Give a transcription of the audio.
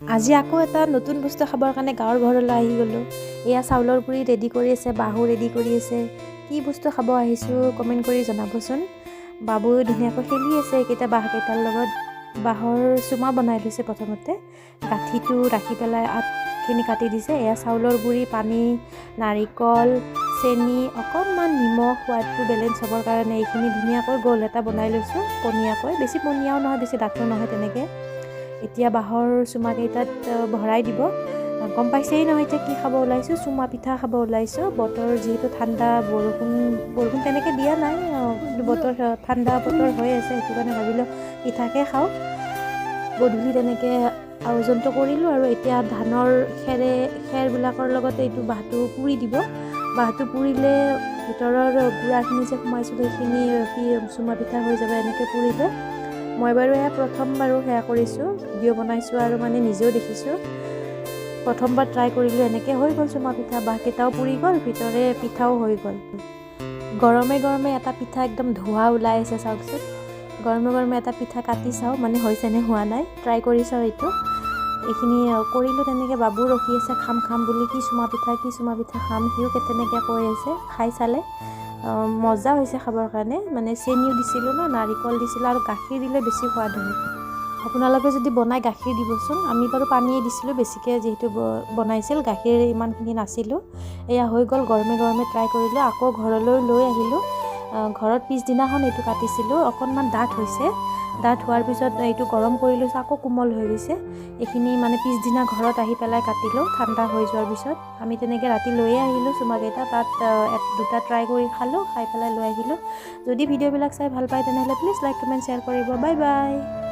আজি আকৌ এটা নতুন বস্তু খাবৰ কাৰণে গাঁৱৰ ঘৰলৈ আহি গ'লোঁ। এয়া চাউলৰ গুড়ি ৰেডি কৰি আছে, বাহু ৰেডি কৰি আছে। কি বস্তু খাব আহিছোঁ, কমেণ্ট কৰি জনাবচোন। বাবুৱে ধুনীয়াকৈ খেলি আছে এইকেইটা বাঁহকেইটাৰ লগত। বাঁহৰ চুমা বনাই লৈছে প্ৰথমতে, গাঁঠিটো ৰাখি পেলাই আগখিনি কাটি দিছে। এয়া চাউলৰ গুড়ি, পানী, নাৰিকল, চেনি, অকণমান নিমখ, সোৱাদটো বেলেঞ্চ হ'বৰ কাৰণে এইখিনি ধুনীয়াকৈ গোল এটা বনাই লৈছোঁ পনীয়াকৈ। বেছি পনীয়াও নহয়, বেছি ডাঠো নহয় তেনেকৈ। এতিয়া বাঁহৰ চুমাকেইটাত ভৰাই দিব। গম পাইছেই নহয় এতিয়া কি খাব ওলাইছোঁ? চুমা পিঠা খাব ওলাইছোঁ। বতৰ যিহেতু ঠাণ্ডা, বৰষুণ বৰষুণ তেনেকৈ দিয়া নাই, কিন্তু বতৰ ঠাণ্ডা বতৰ হৈ আছে, সেইটো কাৰণে ভাবিলোঁ পিঠাকে খাওঁ। গধূলি তেনেকৈ আয়োজনটো কৰিলোঁ আৰু এতিয়া ধানৰ খেৰে খেৰবিলাকৰ লগত এইটো বাঁহটো পুৰি দিব। বাঁহটো পুৰিলে ভিতৰৰ গুড়াখিনি যে সোমাইছিলোঁ, সেইখিনি চুমা পিঠা হৈ যাব এনেকৈ পুৰিলে। মই বাৰু এয়া প্ৰথম বাৰু সেয়া কৰিছোঁ, ভিডিঅ' বনাইছোঁ আৰু মানে নিজেও দেখিছোঁ। প্ৰথমবাৰ ট্ৰাই কৰিলোঁ, এনেকৈ হৈ গ'ল চুমা পিঠা। বাঁহকেইটাও পুৰি গ'ল, ভিতৰে পিঠাও হৈ গ'ল। গৰমে গৰমে এটা পিঠা, একদম ধোঁৱা ওলাই আছে চাওকচোন। গৰমে গৰমে এটা পিঠা কাটি চাওঁ মানে হৈছেনে হোৱা নাই, ট্ৰাই কৰি চাওঁ এইটো। এইখিনি কৰিলোঁ তেনেকৈ। বাবু ৰখি আছে খাম খাম বুলি, কি চুমা পিঠা, কি চুমা পিঠা খাম, সিও তেনেকৈ কৈ আছে। খাই চালে, মজা হৈছে খাবৰ কাৰণে। মানে চেনিও দিছিলোঁ ন, নাৰিকল দিছিলোঁ আৰু গাখীৰ দিলে বেছি সোৱাদ হয়। আপোনালোকে যদি বনাই গাখীৰ দিবচোন। আমি বাৰু পানীয়ে দিছিলোঁ বেছিকৈ, যিহেতু বনাইছিল, গাখীৰ ইমানখিনি নাছিলোঁ। এয়া হৈ গ'ল, গৰমে গৰমে ট্ৰাই কৰিলোঁ। আকৌ ঘৰলৈ লৈ আহিলোঁ। ঘৰত পিছদিনাখন এইটো কাটিছিলোঁ, অকণমান ডাঠ হৈছে। ডাঠ হোৱাৰ পিছত এইটো গৰম কৰি লৈছোঁ, আকৌ কোমল হৈ গৈছে। এইখিনি মানে পিছদিনা ঘৰত আহি পেলাই কাটিলোঁ ঠাণ্ডা হৈ যোৱাৰ পিছত। আমি তেনেকৈ ৰাতি লৈয়ে আহিলোঁ চুমাকেইটা। তাত দুটা ট্ৰাই কৰি খালোঁ, খাই পেলাই লৈ আহিলোঁ। যদি ভিডিঅ'বিলাক চাই ভাল পায়, তেনেহ'লে প্লিজ লাইক, কমেণ্ট, শ্বেয়াৰ কৰিব। Bye bye.